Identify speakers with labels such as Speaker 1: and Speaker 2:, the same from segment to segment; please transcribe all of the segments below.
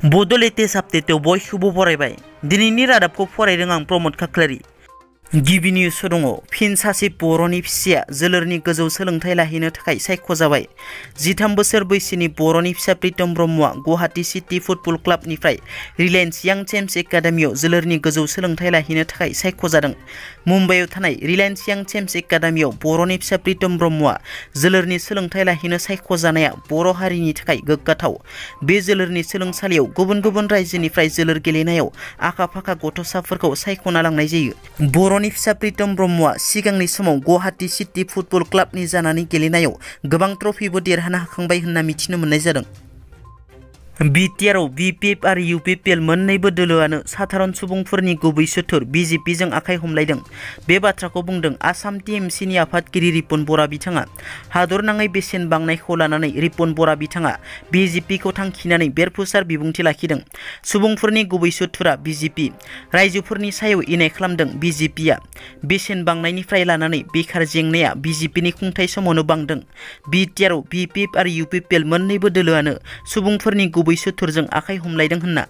Speaker 1: बड' लेटेस्ट आपडेटआव बयखौबो बरायबाय। दिनैनि रादाबखौ फरायदों आं प्रमद खाख्लारि। गिबि निउस दङ। फिन सासे बर'नि फिसाया जोलुरनि गोजौ सोलोंथाइ लाहैनो थाखाय सायख'जाबाय। 13 बोसोर बैसोनि बर'नि फिसा प्रितम ब्रह्मआ गुवाहाटी सिटी फुटबल क्लाबनिफ्राय रिलायेन्स यां चेम्प्स एकाडेमियाव जोलुरनि गोजौ सोलोंथाइ लाहैनो थाखाय सायख'जादों। मुम्बाइआव थानाय रिलायेन्स यां चेम्प्स एकाडेमियाव बर'नि फिसा प्रितम ब्रह्मआ जोलुरनि सोलोंथाइ लाहैनो सायख'जानाया बर' हारिनि थाखाय गोग्गाथाव। बे जोलुरनि सोलोंसालियाव गुबुन गुबुन रायजोनिफ्राय जोलुर गेलेनायाव आखा-फाखा गथ'साफोरखौ सायख'ना लांनाय जायो। बर'नि फिसा प्रितम ब्रह्मआ सिगांनि समाव गुवाहाटी सिटी फुटबल क्लाबनि जानानै गेलेनायाव गोबां ट्रफिबो देरहानो हाखांबाय होनना मिथिनो मोननाय जादों। बिटिआरआव BPF आरो UPPL मोन्नैबो दोलोआनो साधारन सुबुंफोरनि गुबै सुथुर BJPजों आखाइ हमलायदों। बे बाथ्राखौ बुंदों आसाम TMCनि आफादगिरि रिपुन बरा बिथाङा। हादरनाङै बेसेन बांनायखौ लानानै रिपुन बरा बिथाङा BJPखौ थांखिनानै बेरफुसार बिबुंथि लाखिदों। सुबुंफोरनि गुबै सुथुरा BJP, रायजोफोरनि सायाव इनाय खालामदों BJPआ। बेसेन बांनायनिफ्राय लानानै बेखार जेंनाया BJPनि खुंथाय समावनो बांदों। बिटिआरआव BPF आरो UPPL मोन्नैबो दोलोआनो सुबुंफोरनि गुबै सुथुरजों आखाइ हमलायदों होनना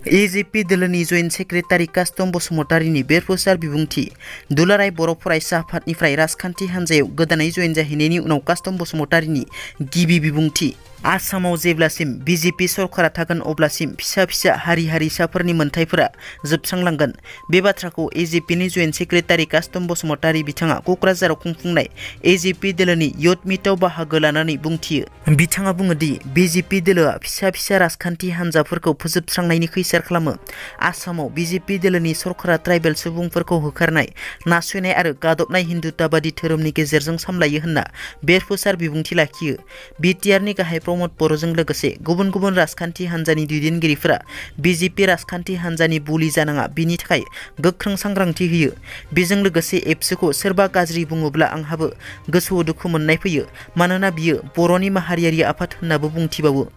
Speaker 1: AJP दोलोनि जइन्ट सेक्रेटारि कास्टम बसुमतारीनि बेरफुसार बिबुंथि। दुलाराय बर' फरायसा आफादनिफ्राय राजखान्थि हान्जायाव गोदानै जइन जाहैनायनि उनाव कास्टम बसुमतारीनि गिबि बिबुंथि। आसामाव जेब्लासिम BJP सरकारा थागोन अब्लासिम फिसा फिसा हारि-हारिसाफोरनि मोनथायफोरा जोबस्रांलांगोन। बे बाथ्राखौ AJPनि जइन्ट सेक्रेटारि कास्टम बसुमतारी बिथाङा क'क्राझाराव खुंफुंनाय AJP दोलोनि य'थ मिटआव बाहागो लानानै बुंथियो। बिथाङा बुङोदि BJP दोलोआ फिसा फिसा राजखान्थि हान्जाफोरखौ फोजोबस्रांनायनि खैसार खालामो। आसामाव BJP दोलोनि सरकारा ट्राइबेल सुबुंफोरखौ होखारनाय, नासयनाय आरो गादबनाय हिन्दुत्वबादि धोरोमनि गेजेरजों सामलायो होनना बेरफुसार बिबुंथि लाखियो। बिटिआरनि गाहाय प्रमद बर'जों लोगोसे गुबुन गुबुन राजखान्थि हान्जानि दैदेनगिरिफोरा BJP राजखान्थि हान्जानि बुलि जानाङा बिनि थाखाय गोख्रों सांग्रांथि होयो। बेजों लोगोसे एबसुखौ सोरबा गाज्रि बुङोब्ला आंहाबो गोसोआव दुखु मोननाय फैयो, मानोना बियो बर'नि माहारियारि आफाद होननाबो बुंथिबावो।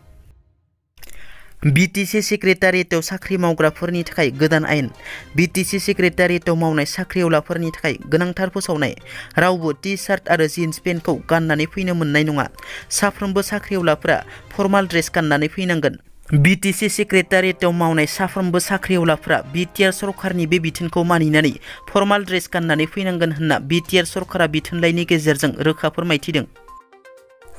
Speaker 1: BTC सेक्रेटारियेटआव साख्रि मावग्राफोरनि थाखाय गोदान आयेन। BTC सेक्रेटारियेटआव मावनाय साख्रिआवलाफोरनि थाखाय गोनांथार फोसावनाय। रावबो टि-शार्ट आरो जिन्स पेन्टखौ गाननानै फैनो मोननाय नङा। साफ्रोमबो साख्रिआवलाफोरा फर्माल ड्रेस गाननानै फैनांगोन। BTC सेक्रेटारियेटआव मावनाय साफ्रोमबो साख्रिआवलाफोरा बिटिआर सरकारनि बे बिथोनखौ मानिनानै फर्माल ड्रेस गाननानै फैनांगोन होनना बिटिआर सरकारा बिथोनलाइनि गेजेरजों रोखा फोरमायथिदों।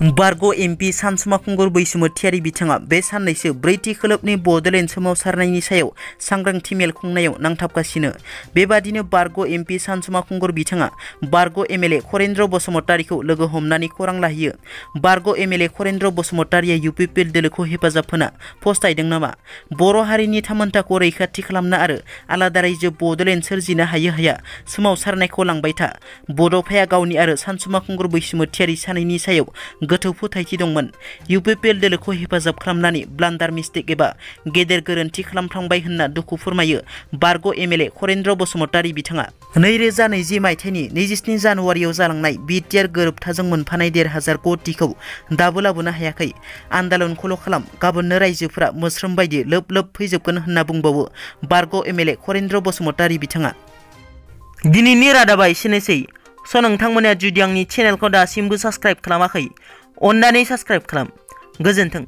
Speaker 1: बर'ख MP सानसुमाखुंगुर बैसोमुथियारि बिथाङा बे साननैसो ब्रैथि खोलोबनि बड'लेण्ड सोमावसारनायनि सायाव सांग्रांथि मेल खुंनायाव नांथाबगासिनो। बेबादिनो बर'ख MP सानसुमाखुंगुर बिथाङा बर'ख MLA खरेन्द्र बसुमतारीखौ लोगो हमनानै खौरां लाहैयो। बर'ख MLA खरेन्द्र बसुमतारीया UPPL दोलोखौ हेफाजाब होना फस्थायदों नामा? बर' हारिनि थामोनथाखौ रैखाथि खालामनो आरो आलादा रायजो बड'लेण्ड सोरजिनो हाया सोमावसारनायखौ लांबाय था। बड'फाया गावनि आरो सानसुमाखुंगुर बैसोमुथियारि सानैनि सायाव गोथौ फोथायथि दंमोन। UPPL दोलोखौ हेफाजाब खालामनानै ब्लान्डार मिस्टेक एबा गेदेर गोरोन्थि खालामफ्लांबाय होनना दुखु फोरमायो बर'ख MLA खरेन्द्र बसुमतारी बिथाङा। 2020 मायथाइनि 27 जानुवारियाव जालांनाय बिटिआर गोरोबथाजों मोनफानाय 1,500 कौटिखौ दाबो लाबोनो हायाखै। आन्दालनखौल' खालाम, गाबोननो रायजोफोरा मोस्रोम बायदि लोब लोब फैजोबगोन होनना बुंबावो बर'ख MLA खरेन्द्र बसुमतारी बिथाङा। दिनैनि रादाबा एसेनोसै। नोंथांमोना जुदि आंनि चेनेलखौ दासिमबो साबस्क्राइब खालामाखै, अन्नानै साबस्क्राइब खालाम। गोजोन्थों।